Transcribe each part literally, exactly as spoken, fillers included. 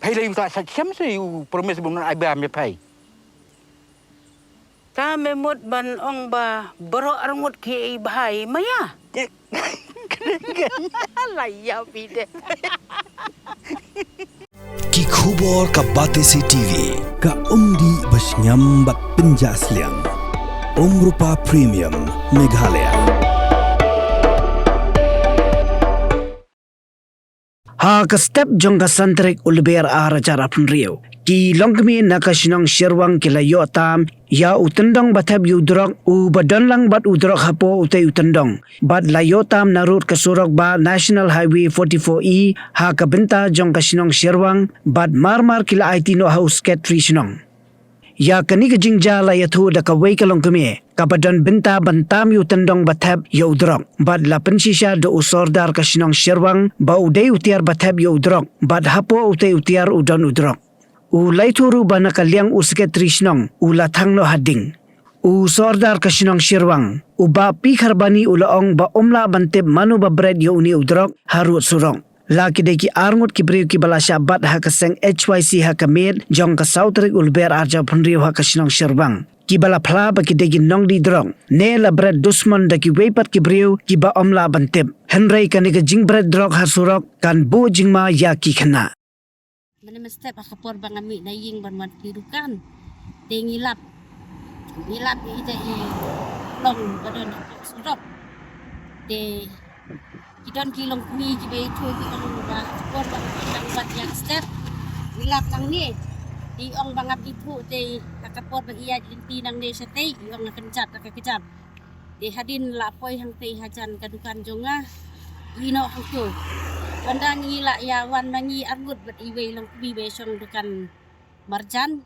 Phai lei u ta sa chem se u promise bun ai ba me phai. Ta me mut ban ong ba baroh arngut ki ei bhai maya. La ya bide. Ki khubor ka Batesi T V, ka umdih ba sngewbha bad pynjah sliang. Umrupa Premium Meghalaya. Ha ka step jong ka san tarik u Lber ar hajar arphew hynriew, ki longkmie na ka shnong Sherwang ki la ïoh tam ïa u tyndong ba thep ïa u drok, u ba don lang bad u drok hapoh utei u tyndong. Bad la ïoh tam narud ka surok ba National Highway forty-four E ha ka bynta jong ka shnong Sherwang, bad mar mar ki la aiti noh ha u Secretary shnong. Ïa kane ka jingjia la ïathuh da kawei ka longkmie kaba don bynta ban tam ïa u tyndong ba thep ïa u drok, bad la pynshisha da u sordar ka shnong Sherwang ba u dei u tiar ba thep ïa u drok, bad hapoh utei u tiar u don u drok. U la ïathuh ruh ba na ka liang u Secretary shnong u la thang noh ha ding. U sordar ka shnong Sherwang, u Bah P Kharbani, u la ong ba um lah ban tip mano ba bret ïa une u drok harud surok. La ki dei ki arngut ki briew kiba la shah bat ha ka seng H Y C ha ka miet jong ka saw tarik u Lber ar hajar arphew hynriew ha ka shnong Sherwang, kiba la phla ba ki dei ki nongdih drok, ne la bret dusmon da kiwei pat ki briew kiba um lah ban tip. Hynrei kane ka jingbret drok ha surok kan buh jingma ïa ki khynnah. Mynne mynstep ha ka por ba nga mih na ïing ban wan plie dukan, te ngi lap, ngi lap ïa ita i long ba don hapoh surok. Te ki don ki longkmie kiba ïathuh ki ong ba ha ka por ba nga dang bat ïa ka step, ngi lap nangne. Te i ong ba ngam ithuh, te ha ka por ba i ïaid lynti nangne shatei, i ong nga kynjat da ka kjat. Te hadien la poi hangtei hajan ka dukan jong nga, i noh hangto. Ynda ngi la ïa wan ma ngi arngut bad iwei i longkmie ba shong dukan marjan.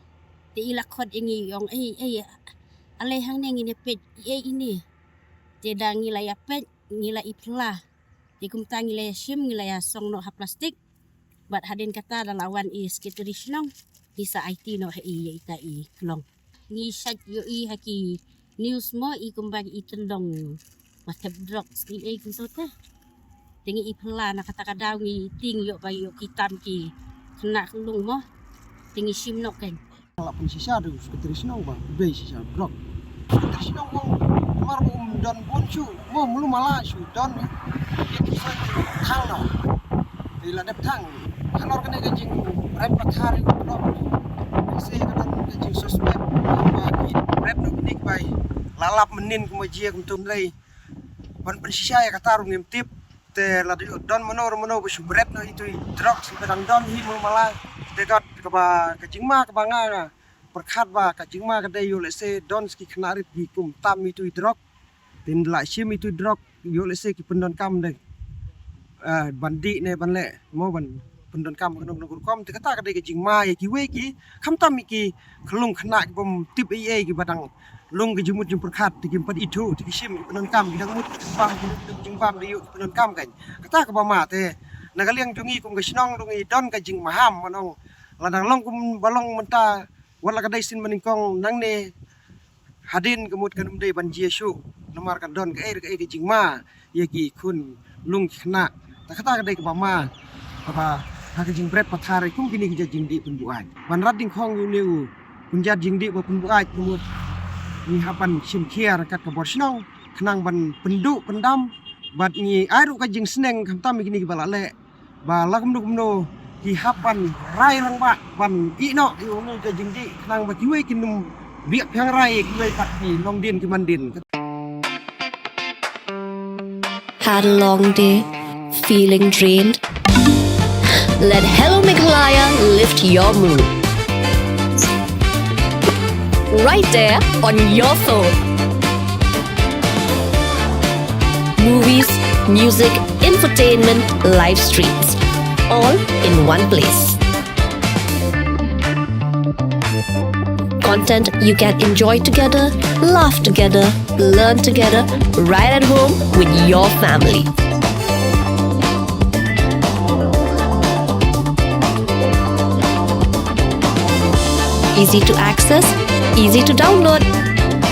Te i la khot ïa ngi, i ong, "Ei, ei, ale hangne ngin ïa peit, ei ine." Te da ngi la ïa peit, ngi la i phylla. Te kumta ngi la ïa shim, ngi la ïa song noh ha plastik. Bad hadien kata da la wan i Secretary shnong, ngi sa aiti noh ha i ïa ita i khlong. Ngi shait ïohi ha ki news mo, i kumba i tyndong ba thep drok, i ei kumto te. Te ngi i phylla, na kata ka daw ngi tieng ïoh ba ïoh ki tam ki khynnah khyllung mo. Te ngi shim noh kein. La pynshisha da u Secretary shnong ba u dei shisha drok. Secretary shnong ba, namar ba um don bun shuh, mo, mlu mala shuh don. Ïa ki sa ki thang noh. Te la dep thang. Halor kane ka jingbret pathar ïa u drok, se ka don ka jingsuspect ba ki bret noh kine ki bai. La lap mynnin kumba jia kumto, hynrei ban pynshisha ïa kata ruh ngim tip. Te la dei don mano mano ba shu bret noh itu i drok, shu ba dang don hi mlu mala. Te kat kaba ka jingma kaba nga nga pyrkhat ba ka jingma ka dei ïoh lehse don sa ki khynnah rit ki kum tam itu i drok. Te la shim itu i drok, ïoh lehse ki pyndonkam da, eh, ban dih ne ban leh, mo, ban pyndonkam kano kano ka rukom. Te kata ka dei ka jingma ïa kiwei ki, khamtam ïa ki khyllung khynnah ki bym tip ei ei kiba dang lung ka jingmut jingpyrkhat, te kim pat ithuh, te ki shim, ki pyndonkam, ki dang mut jingbam, ki dang mut jingbam, da ïoh ki pyndonkam kan. Kata kaba ma te, na ka liang jong ngi kum ka shnong ruh ngi don ka jingmaham, ban ong, la dang long kum ba long mynta, wat la ka dei sien ba nyngkong, nangne hadien ka mut kan ym dei ban jia shuh, namar kan don kaei re kaei ka jingma ïa ki khun lung ki khynnah. Ta kata ka dei kaba ma, kaba ha ka jingbret pathar kum kine ki jait jingdih pynbuaid. Ban rat dyngkhong ïa une u khun jait jingdih ba pynbuaid, ka mut ngi hap ban shim khia ryngkat ka bor shnong khnang ban pynduh pyndam, bad ngi ai ruh ka jingsneng khamtam ïa kine kiba la leh, ba la kumno kumno ki hap ban rai rangbah ban ïeh noh ïa une ka jingdih khnang ba kiwei kin ym biang rai ïa kiwei pat ki longdien ki mandien. Had a long day? Feeling drained? Let Hello Meghalaya lift your mood. Right there on your phone. Movies, music, entertainment, live streams, all in one place. Content you can enjoy together, laugh together, learn together, right at home with your family. Easy to access, easy to download.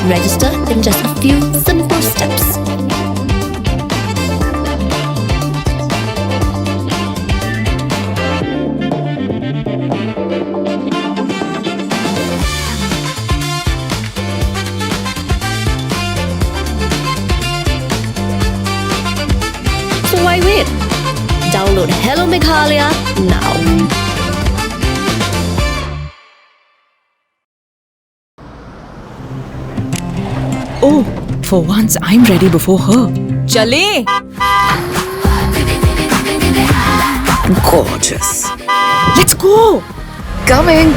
Register in just a few simple steps. Meghalaya now. Oh, for once I'm ready before her. चले। Gorgeous. Let's go. Coming.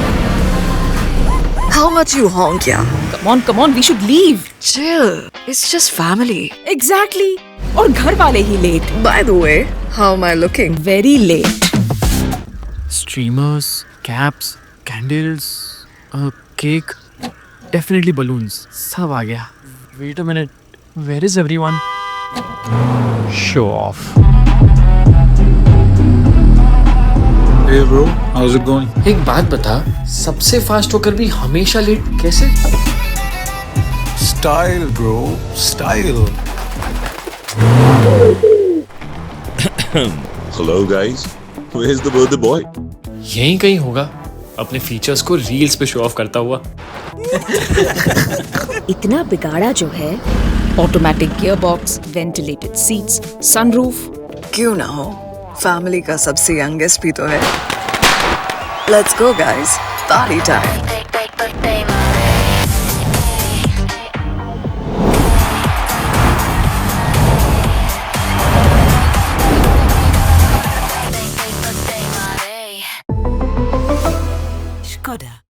How much you honk, yeah? Come on, come on, we should leave. Chill. It's just family. Exactly. और घर वाले ही late. By the way, how am I looking? Very late. Streamers, caps, candles, a cake, definitely balloons. सब आ गया. Wait a minute, where is everyone? Show off. Hey bro, how's it going? एक बात बता, सबसे फास्ट होकर भी हमेशा लेट कैसे? Style bro, style. Hello guys, where's the birthday boy? यहीं कहीं होगा, अपने फीचर्स को रील्स पे शो ऑफ करता हुआ. इतना बिगाड़ा जो है. Automatic gearbox, ventilated seats, sunroof. क्यों ना हो, फैमिली का सबसे यंगेस्ट भी तो है. Let's go guys, party time. Skoda.